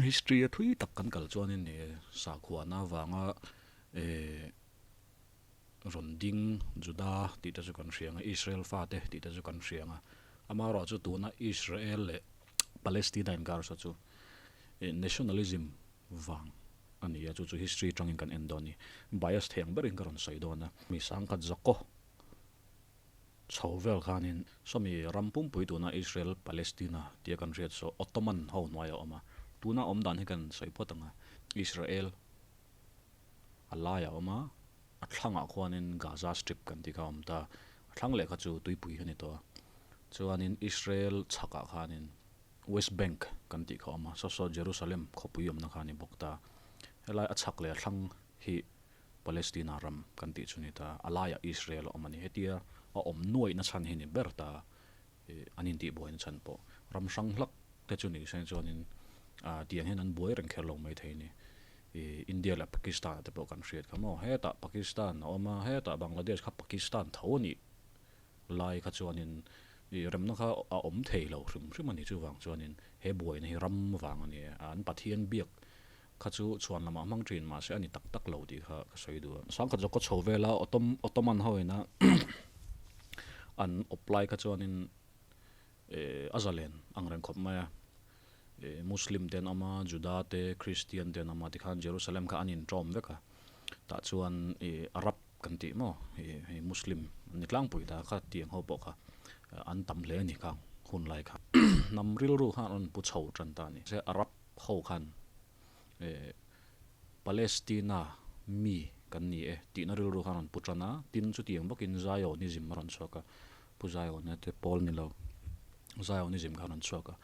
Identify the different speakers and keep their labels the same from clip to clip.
Speaker 1: History a thui tak kan kal chuanin sakhuana avanga eh rawn ding Juda tih te chu kan hria ang a, Israel fate tih te chu kan hria ang a. Amaherawhchu tuna Israel leh Palestina inkar saw chu nationalism vang a ni a, chu chu history atangin kan en dawn a ni. Bias thei ang berin ka rawn sawi dawn a. Mi sangkhat Zakaw chho vel khanin sawmi ram pumpui tuna Israel Palestina tia kan hriat saw Ottoman ho hnuai a awm a, tuna awm dan hi kan sawi phawt ang a, Israel a laiah a awm a, a thlangah khuanin Gaza Strip kan tih kha a awm ta, a thlang leh kha chu tuipui a ni tawh a, chuanin Israel chhakah khanin West Bank kan tih kha a awm a, saw saw Jerusalem khawpui awmna kha a ni bawk ta, helai a chhak leh a thlang hi Palestina ram kan tih chu ni ta, a laiah Israel a awm a ni. Hetia a awm nuaihna chhan hi ni ber ta, an intihbuaina chhan pawh ram hrang hlak te chu ni se chuanin tiang hian an buai reng kher lo mai thei a ni. India leh Pakistan ah te pawh kan hriat kha maw, hetah Pakistan a awm a, hetah Bangladesh kha Pakistan tho a nih lai kha chuanin remna kha a awm thei lo hrim hrim a ni. Chuvang chuanin he buaina hi ram vang a ni a, an Pathian biak Kha chu chhuan lamah hmang thin mahse a ni tak tak lo tih kha ka sawi duh a. Sangkhat zawk ka chho vel a, Ottoman ho ina an awp lai kha chuanin a zalen ang reng khawp mai a. Muslim te an awm a, Juda te, Christian te an awm a, tikhan Jerusalem kha an inṭawm vek a. Tah chuan Arab kan tih maw hei Muslim an ni tlangpui ta kha tiang ho pawh kha an tam hle a ni khang hun lai kha. Hnam rilru khan an rawn pu chho tan ta a ni. Arab ho khan eh Palestina mi kan ni e tihna rilru khan rawn pu tan a, tin chutiang bawkin Zionism a rawn chhuak a, Pu Zion-a te pawl ni lo Zionism kha a rawn chhuak a,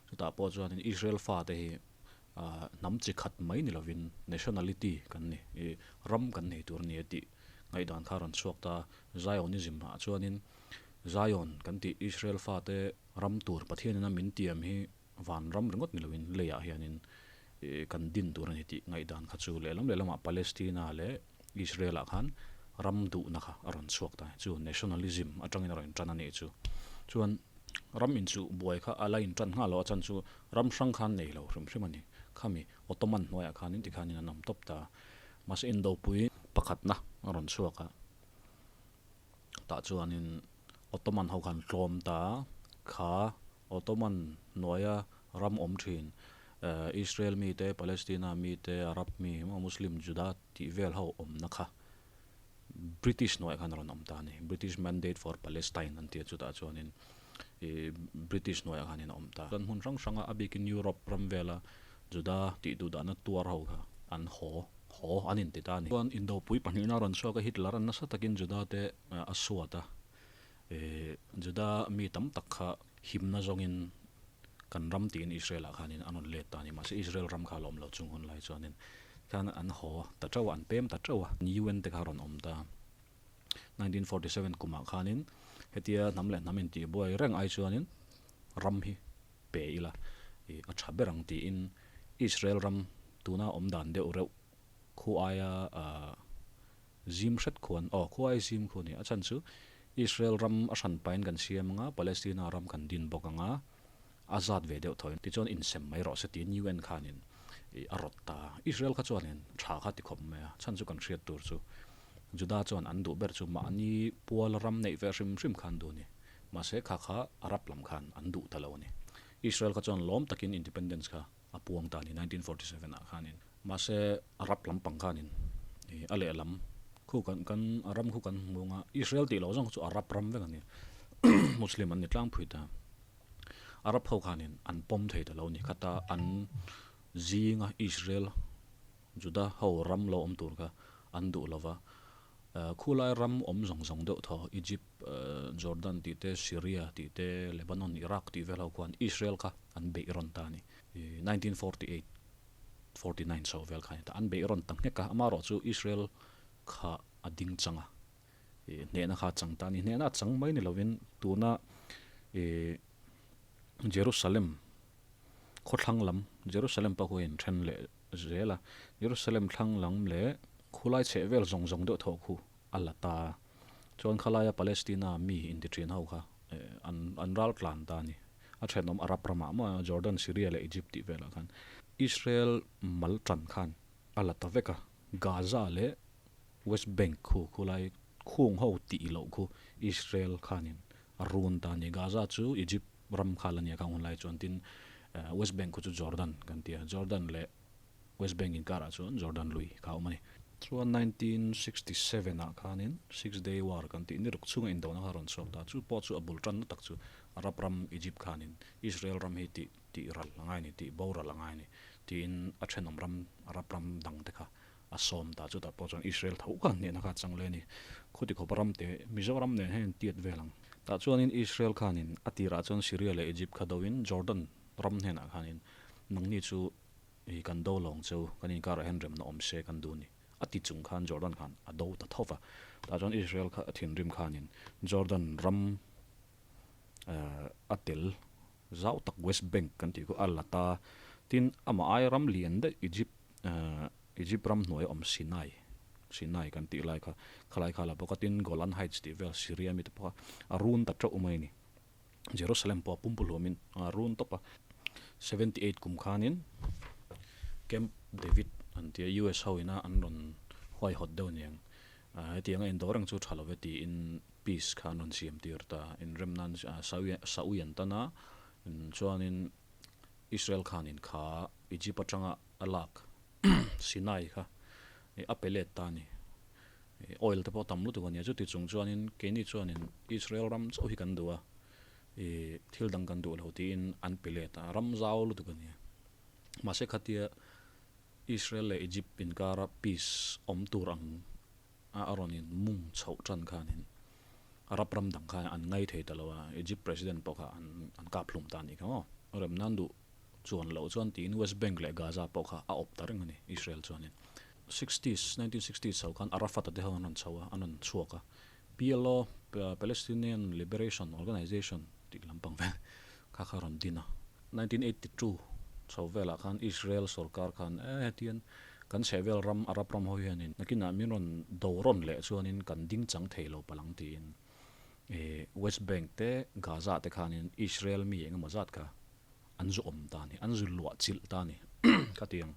Speaker 1: chutah pawh chuanin Israel fate hi ah hnam chi khat mai ni lovin nationality kan ni ih ram kan nei tur a ni e tih ngaihdan kha a rawn chhuak ta a, Zionism ah chuanin Zion kan tih Israel fate ram tur Pathianin a min tiam hi Van ram ringawt ni loin leiah hianin kan din tur a ni tih ngaihdan kha chu lehlam lehlamah Palestina leh Israel-ah khan ram duhna kha a rawn chhuak ta chu nationalism atangin a rawn intan a nih chu. Chuan ram inchuh buai kha a la intan nghal lo a chan chu ram hrang khan nei lo hrim hrim a ni. Khami Ottoman hnuaiah khanin tikhanin an awm tawp ta. Mahse indopui pakhatna a rawn chhuak a, tah chuanin Ottoman ho khan tlawm ta kha Ottoman hnuaia ram awm thin Israel mite, Palestina mite, Arab mi, Muslim, Juda tih vel ho awmna kha British hnuaiah khan a rawn awm ta a ni. British Mandate for Palestine an tia chutah chuanin British hnuaiah khanin a awm ta. Chuan hmun hrang hranga a bikin Europe ram vela Juda tih duhdahna tuar ho kha an haw haw an inti ta a ni. Chuan Indopui pahnihna a rawn chhuak a, Hitler a nasa takin Juda te a suat a. Juda mi tam tak kha himna zawngin kan ram tiin Israel-ah khanin an rawn let ta a ni. Mahse Israel ram kha a la awm lo chung hun lai chuanin khan an haw ta teuh a, an pem ta teuh a. UN te kha a rawn awm ta. 1947 kumah khanin hetia hnam leh hnam intihbuai reng ai chuanin ram hi pe ila a tha ber ang tiin Israel ram tuna awm dan deuh reuh khu aia Zim hret khuan, aw khuai zim khu a ni. A chhan chu Israel ram a hran pahin kan siam anga, Palestina ram kan din bawk anga, a zat ve deuh thaw in tichuan insem mai rawh se tiin UN khanin a rawt ta. Israel kha chuanin tha kha ti khawp mai a, chhan chu kan hriat tur chu Juda chuan an duh ber chu mahni pual ram neih ve hrim hrim kha an duh a ni. Mahse kha kha Arab lam khan an duh ta lo a ni. Israel kha chuan lawm takin independence kha a puang ta a ni 1947 ah khanin. Mahse Arab lampang khanin ih a lehlam khu kan kan a ram khu kan hmu anga Israel tih loh zawng kha chu Arab ram vek a ni Muslim an ni tlangpui ta. Arab ho khanin an pawm thei ta lo a ni khata an zinga Israel Juda ho ram lo awm tur kha an duh lova. Khulai ram awm zawng zawng deuh thaw Egypt, Jordan tih te, Syria tih te, Lebanon, Iraq tih vel ho khuan Israel kha an beih rawn ta a ni. 1948 49 chho vel kha a ni ta. An beih rawn ta nghek a, amaherawh chu Israel kha a ding chang a, hnehna kha a chang ta a ni. Hnehna a chang mai ni lovin tuna Jerusalem khawthlang lam, Jerusalem pawh khu a inthen leh zel a, Jerusalem thlang lam leh khulai chheh vel zawng zawng deuh thaw khu a la ta a. Chuan khalaia Palestina mi inti thin ho kha an ral tlan ta a ni. A thenawm Arab ramah maw Jordan, Syria leh Egypt tih velah khan. Israel mal tan khan a la ta vek a, Gaza leh West Bank khu khulai khung ho tih loh khu Israel khanin a run ta a ni. Gaza chu Egypt ram kha la nia khang hun lai chuan tin West Bank khu chu Jordan kan ti a, Jordan leh West Bank inkarah chuan Jordan lui kha a awm a ni. Chuan 1967 ah khanin Six Day War kan tih ni ruk chhunga indona kha a rawn chhuak ta. Chu pawh chu a bul tanna tak chu Arab ram Egypt khanin Israel ram hi tih tih ral a ngai a ni, tih boral a ngai a ni tiin a thenawm ram Arab ram dang te kha a sawm ta. Chutah pawh chuan Israel tho kha hnehna kha a chang leh a ni. Khuti khawpa ram te Mizoram nen hian tiat vel ang. Tah chuanin Israel khanin a tirah chuan Syria leh Egypt kha doin Jordan ram hnenah khanin nangni chu I kan do lawng cheu, kan inkarah hian remna awm se kan duh ni. A ti chung khan Jordan khan a do ta tho va. Tah chuan Israel kha a thinrim khanin Jordan ram a tel zau tak West Bank kan tih khu a la ta. Tin, amah ai ram lian daih Egypt Egypt ram hnuaia awm Sinai, Sinai kan tih lai kha, khalai kha a la bawk a. Tin, Golan Heights tih vel Syria mi te pawh kha a run ta teuh mai a ni. Jerusalem pawh a pumpu hluamin a run tawp a. 78 kum khanin Camp David an tia US ho ina an rawn huaihawt deuh aniang. Hetianga indawh reng chu tha lo ve tiin peace kha an rawn siam tir ta. Inrem nan Saui an tan a, chuanin Israel khanin kha Egypt atanga a lak Sinai kha a pe let ta a ni. Oil te pawh tam lutuk a nia, chuti chung chuanin keini chuanin Israel ram chauh hi kan duh a, ih thil dang kan duh lo tiin an pe let a, ram zau lutuk a nia. Mahse khatia Israel leh Egypt inkara peace awm tur ang a a rawn in mung chhoh tan khanin Arab ram dang khan an ngai thei ta lo a, Egypt president pawh kha an an kap hlum ta a nih kha maw. Rem nan duh chuan loh chuan tiin West Bank leh Gaza pawh kha a awp ta reng a ni Israel chuanin. Sixties, 1960s ho khan Arafat a te ho an rawn chho a, an rawn chhuak a. PLO, Palestinian Liberation Organization tih lampang vel kha kha rawn din a. 1982 chho velah khan Israel sorkar khan e hetian kan chhehvel ram Arab ram ho hianin nakinah min rawn do rawn leh chuanin kan ding chang thei lo palang tiin West Bank te Gaza te khanin Israel mi engemaw zat kha an zu awm ta a ni, an zu luah chilh ta a ni khatiang.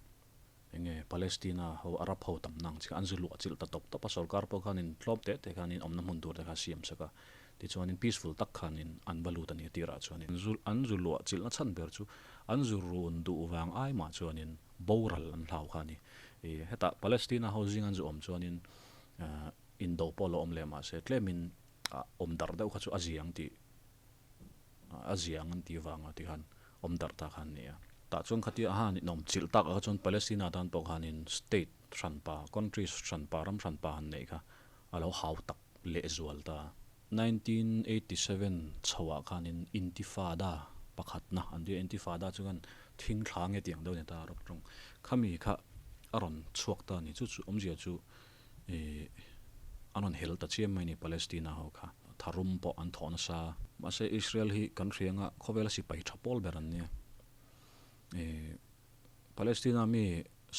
Speaker 1: Enge Palestina ho Arab ho tam nang chi kha an zu luah chilh ta tawp tawp a, sorkar pawh khanin tlawm teh teh khanin awmna hmun tur te kha siam sak a, tichuanin peaceful tak khanin an va lut a ni a tirah chuanin an zu luah chilhna chhan ber chu an zu run duh vang ai mah chuanin boral an hlau kha a ni. Ih hetah Palestina ho zing an zu awm chuanin indo pawh lo awm leh mahse tlemin awm darh deuh kha chu a ziang tih a ziang an tih vanga ti khan awm darh ta khan a ni a. Tah chuan khatia a han inawm chilh tak ah kha chuan Palestina tan pawh khanin state hranpa, country hranpa, ram hranpa han neih kha a lo hau tak lehzual ta. 1987 chhoah khanin Intifada pakhatna an ti a, Intifada chu khan thing thla nge tih ang deuh a ni ta Arab tawng. Khami kha a rawn chhuak ta a ni. Chu chu awmzia chu Ih, an rawn hel ta chiam mai ni Palestina ho kha. Tharum pawh an thawh nasa. Mahse Israel hi kan hria anga khawvela sipai tha pawl ber an nia. Ih, Palestina mi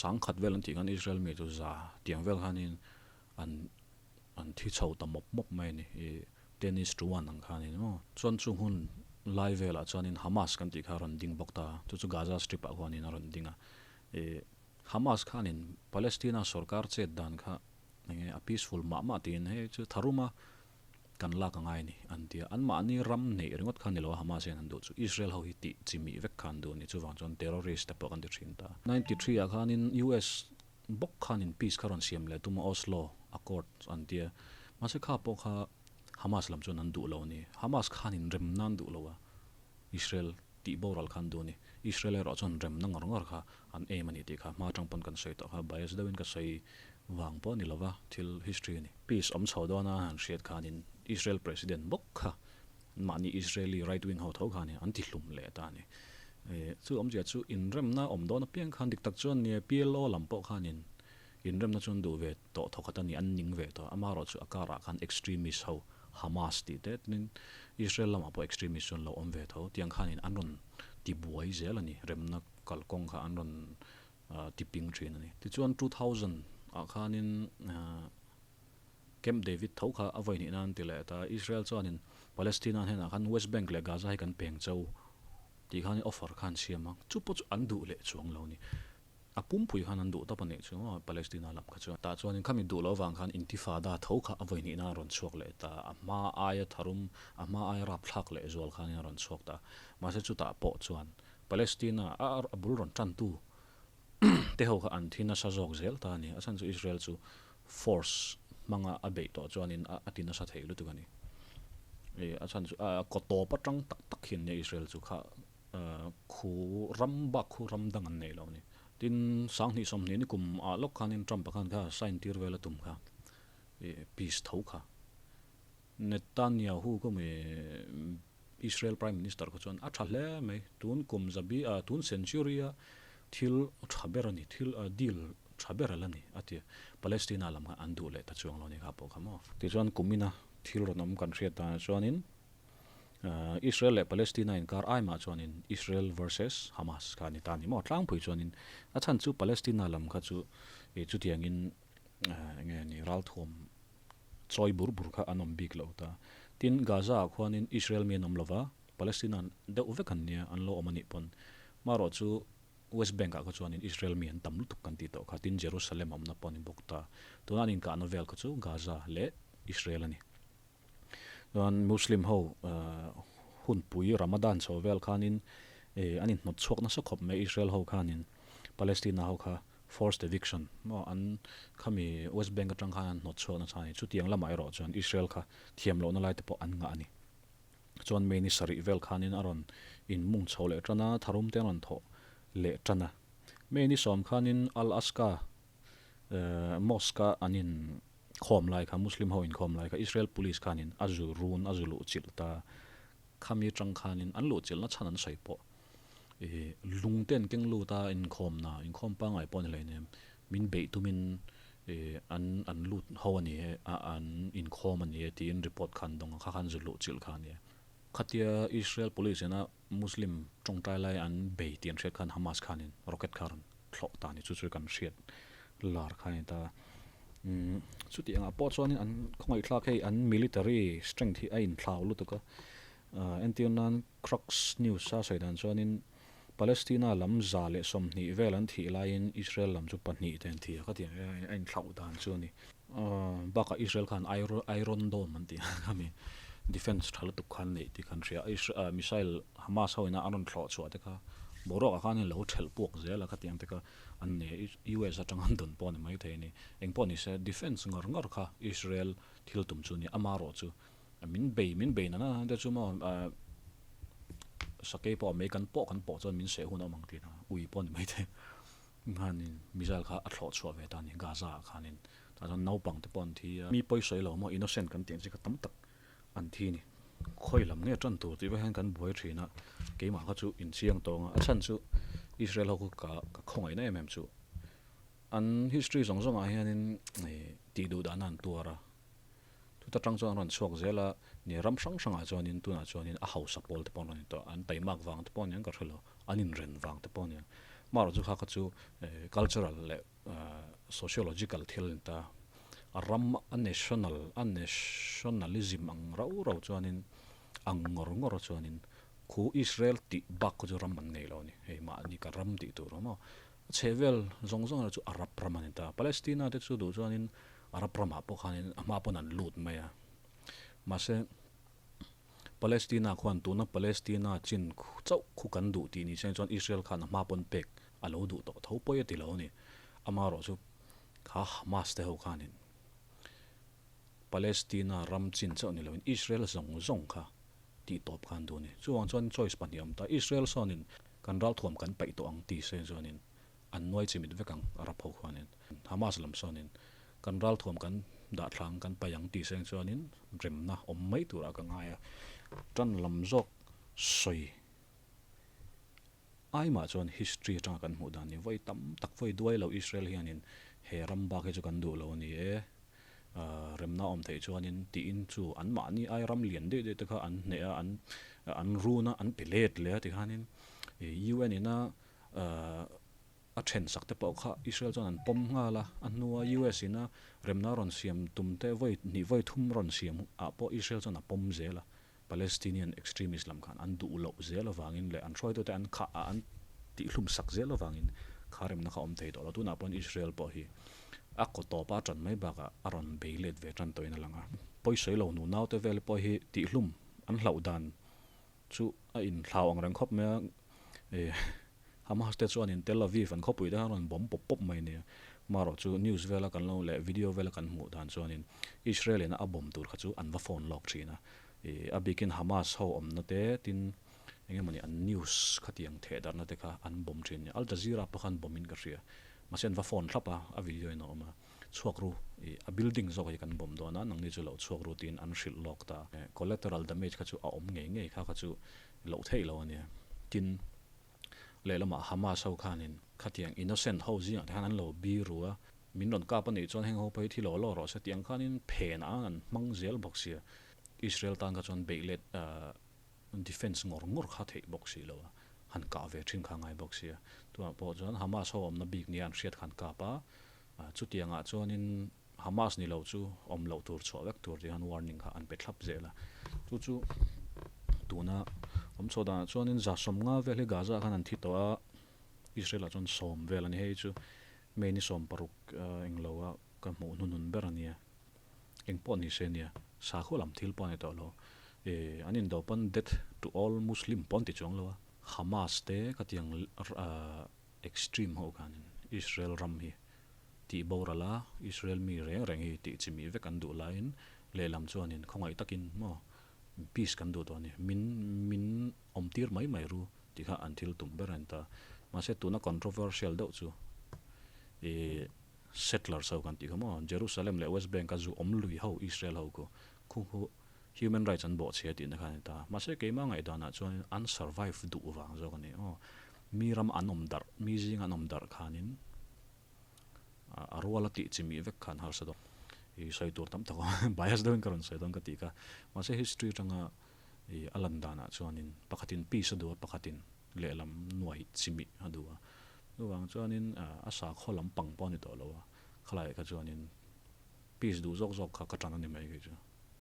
Speaker 1: sangkhat vel an tih khan Israel mi chu za tiang vel khanin an an thi chho ta mawp mawp mai a ni. Ih, ten is to one ang khanin maw. Chuan chung hun lai velah chuanin Hamas kan tih kha a rawn ding bawk ta. Chu chu Gaza Strip ah khuanin a rawn ding a. Ih. Hamas khanin Palestina sorkar chet dan kha enge a peaceful mah mah tiin hei chu tharuma kan lak a ngai a ni an ti a, anmahni ram neih ringawt kha ni lo a Hamas hian an duh chu Israel ho hi tih chi mih vek kha an duh a ni, chuvang chuan terrorist te pawh kan ti thin ta. 93 ah khanin US bawk khanin peace kha rawn siam leh tum a Oslo Accord an ti a, mahse kha pawh kha Hamas lam chuan an duh lo a ni, Hamas khanin rem nan duh lo a Israel tih boral kha an duh a ni. Israel erawh chuan remna ngawr ngawr kha an aim a ni tih kha hma atang pawn kan sawi tawh kha bias deuhin ka sawi vang pawh a ni lova, thil history a ni. Peace awm chho dawna han hriat khanin Israel president bawk kha mahni Israeli right wing ho tho khanin an ti hlum leh ta a ni. Chu awmzia chu inremna awm dawn apiang khan dik tak chuan nia PLO lam pawh khanin inremna chu an duh ve tawh thawkhat a ni, an ning ve tawh. Amaherawh chu a karah khan extremist ho Hamas tih te tin Israel lamah pawh extremist chu an lo awm ve tho. Tiang khanin an rawn ti buai zel a ni, remna kalkawng kha an rawn ti ping thin a ni. Tichuan 2000 ah khanin Camp David tho kha a vawi hnih nan ti leh ta. Israel chuanin Palestina hnenah khan West Bank leh Gaza hi kan peng cho. Ti khan offer kha an siam a, chu pawh chu an duh leh chuang lo a ni. A pumpui khan an duh tawp a nih chu maw Palestina lam kha chuan. Tah chuanin khami duh loh avang khan Intifada tho kha a vawihnihna a rawn chhuak leh ta, a hma aia tharum, a hma aia rapthlak leh zual khanin a rawn chhuak ta. Mahse chutah pawh chuan Palestina a bul rawn tantu te ho kha an thi nasa zawk zel ta a ni. A chhan chu Israel chu force hmanga a beih tawh chuanin a ti nasa thei lutuk a ni. A chhan chu a kaw tawp atang tak tak hian nia Israel chu kha khu ram bak khu ram dang an nei lo a ni. Tin, sanghnih sawmhnih ni kum ah lawk khanin Trump-a khan kha sign tir vel a tum kha peace tho kha. Netanyahu kawm i Israel Prime Minister kha chuan a tha hle mai, tun kum zabi ah tun century a thil tha ber a ni, thil deal tha ber a la ni a ti a, Palestina lam khan an duh leh ta chuang lo a ni kha pawh kha maw. Tichuan kumina thil rawn awm kan hriat danah chuanin Israel leh Palestina inkar ai mah chuanin Israel versus Hamas kha a ni ta a ni maw, tlangpui chuanin a chhan chu Palestina lam kha chu chutiangin eng nge ni ralthuam chawi bur bur kha an awm bik lo ta. Tin, Gaza ah khuanin Israel mi an awm lova, Palestina deuh vek an nia, an lo awm a nih pawn. Marawh chu West Bank ah kha chuanin Israel mi an tam lutuk kan tih tawh kha, tin Jerusalem awmna pawh a ni bawk ta. Tuna an inkahna vel kha chu Gaza leh Israel a ni. Chuan Muslim ho hunpui Ramadan chho vel khanin an inhnawt chhuak nasa khawp mai Israel ho khanin Palestina ho kha Forced eviction maw an khami West Bank atang khan an hnawt chhuak nasa a ni. Chutiang lamah erawh chuan Israel kha thiam lohna lai te pawh an ngah a ni. Chuan May ni sarih vel khanin a rawn inmung chho leh tan a, tharum te a rawn thawh leh tan a. May ni sawm khanin Al-Aqsa Mosque a an inkhawm lai kha, Muslim ho inkhawm lai kha Israel police khanin a zu run, a zu luh chilh ta. Khami atang khanin an luh chilhna chhan an sawi pawh. Ih lung te an keng lut a inkhawmna inkhawm pangngai pawh a ni hleinem min beih tumin ih an an lut ho a ni e a an inkhawm a ni e tiin report kha an dawng a kha khan zu luh chilh kha a ni e. Khatia Israel police ina Muslim tawngtai lai an bei tih an hriat khan Hamas khanin rocket kha a rawn thlawh ta a ni chu chu kan hriat lar kha a ni ta. Umm chutiang ah pawh chuanin an khawngaihthlak hei an military strength hi a inthlau lutuk a entir nan Crux News a sawi dan chuanin Palestina lam 120 vel an thih laiin Israel lam chu pahnih te an thi a, khatiang hian a inthlauh dan chu a ni. Bakah Israel khan Iron Dome an tih ang khami defence tha lutuk khan neih tih khan hria a, missile Hamas ho ina an rawn thlawh chhuah te kha boruakah khan an lo thelh puak zel a, khatiang te kha an nei a, US atang an dawn pawh a ni maithei a ni. Engpawh ni se defence ngawr ngawr kha Israel thil tum chu a ni, amaherawh chu Min bei, min bei nana te chu maw sakei pawh mei kan pawh kan pawh chuan min seh hun a awm ang tih a, ui pawh a ni mai thei. Khanin missile kha a thlawh chhuah ve ta a ni Gaza ah khanin. Tah chuan naupang te pawh an thi a, mi pawi sawi lo maw innocent kan tih ang chi kha tam tak an thi a ni. Khawi lam nge tan tur tih vek hian kan buai thin a, keimah kha chu inchiang tawng a, a chhan chu Israel ho kha ka khawngaihna em em chu an history zawng zawng ah hianin tih duh dahna an tuar a. Chuta tang chuan an rawn chhuak zel a, ni ram hrang hrangah chuanin tunah chuanin a hausa pawl te pawh an rawn in tawh a, an taimak vang te pawh aniang ka hre lo, an inren vang te pawh aniang. Marawh chu kha kha chu cultural leh sociological thil a ni ta, a ram a national a nationalism ang rau rau chuanin ang ngawr ngawr chuanin khu Israel tih bak kha chu ram an nei lo a ni, hei mahni ka ram tih tur awm a, a chhehvel zawng zawng erawh chu Arab ram a ni ta, Palestina te chu duh chuanin Arab ramah pawh khanin a hma pawn an lut mai a. Mahse, Palestina khuan tuna Palestina chin chauh khu kan duh tih ni se chuan Israel khan a hma pawn pek a lo duh tawh tho pawi a ti lo a ni. Amaherawh chu kha Hamas te ho khanin Palestina ram chin chauh ni loin Israel zawng zawng kha tih tawp kha an duh a ni. Chuvang chuan choice pahnih a awm ta. Israel sawnin kan ralthuam kan paih tawh ang ti se chuanin An nuai chimit vek ang Arab ho khuanin. Hamas lam sawnin kan ralthuam kan dah thlang kan paih ang tih seng chuanin remna awm mai turah ka ngai a. Tan lam zawk sawi ai mah chuan history atanga kan hmuh dan ni vawi tam tak vawi duai lo Israel hianin he ram bak hi chu kan duh lo a ni e. Remna awm theih chuanin tiin chu anmahni ai ram lian deuh deuh te kha an hneh a an run a an pe let leh a tikhanin UN ina A then sak te pawh kha Israel chuan an pawm nghal a, a hnua US in a remna rawn siam tum te vawi hnih vawi thum rawn siam ah pawh Israel chuan a pawm zel a. Palestinian extremist lam khan an duh loh zel avangin leh an hruaitute an khah a an tihhlum sak zel avangin kha remna kha awm thei tawh lo. Tunah pawhin Israel pawh hi a kaw tawpa a tan mai bakah a rawn bei let ve tan tawhin a lang a. Pawisawi lo nu naute vel pawh hi tihhlum an hlauh dan chu a inthlau ang reng khawp mai a, eh Hamas te chuanin Tel Aviv an khawpui te khan rawn bomb pawp pawp mai nia. Marawh chu news vela kan lo leh video vela kan hmuh dan chuanin Israel in a bomb tur kha chu an va phone lawk thin a, eh a bikin Hamas ho awmna te tin eng emawni an news khatiang theh darhna te kha an bomb thin nia. Al Jazeera pawh khan bomb in ka hria. Mahse an va phone thlap a, a video in a awm a. Chhuak ru, ih a building zawk hi kan bomb dawn a, nangni chu lo chhuak ru tiin an hrilh lawk ta. Collateral damage kha chu a awm ngei ngei kha kha chu loh theih lo a nia. Tin, lehlamah Hamas ho khanin khatiang innocent ho zingah te khan an lo bi ru a, min rawn kap a nih chuan heng ho pawh hi thi law law rawh se tih ang khanin phenah an hmang zel bawk sia. Israel tan kha chuan beih let defence ngawr ngawr kha theih bawk si lo a, han kah ve thin kha ngai bawk sia. Tunah pawh chuan Hamas ho awmna bik nia an hriat khan kap a, chutiangah chuanin Hamas ni lo chu awm loh tur chhuah vek tur tih khan warning kha an pe thlap zel a. Chu chu tuna awm chhuah danah chuanin 150 vel hi Gaza ah khan an thi tawh a, Israel ah chuan 10 vel a ni. Hei chu May ni 16 englo a ka hmuh hnuhnun ber a nia. Eng pawh ni se nia, sakhaw lam thil pawh a ni tawh lo. Eh, an indo pawn death to all Muslim pawh an ti chuang lo a. Hamas te khatiang extreme ho khanin Israel ram hi tih boral a, Israel mi reng reng hi tih chimih vek an duh laiin lehlam chuanin khawngaih takin maw peace kan duh tawh a ni, min min awm tir mai mai ru tih kha an thil tum ber a ni ta. Mahse tuna controversial deuh chu ih settlers ho kan tih kha maw Jerusalem leh West Bank a zu awm lui ho Israel ho khu khu khu human rights an bawhchhia tihna kha a ni ta. Mahse keimah ngaihdanah chuanin an survive duh vang zawk a ni aw. Mi ram an awm darh, mi zing an awm darh khanin a rual a tih chi mih vek khan harsa dawn. I sawi tur tam tak awm bias deuhin ka rawn sawi dawn ka tih kha. Mahse history atanga i a lan danah chuanin pakhatin peace a duh a, pakhatin lehlam nuai chi mih a duh a. Chuvang chuanin a sakhaw lam pang pawh a ni tawh lo a, khalaiah kha chuanin peace duh zawk zawk kha ka tan a ni mai kei chu.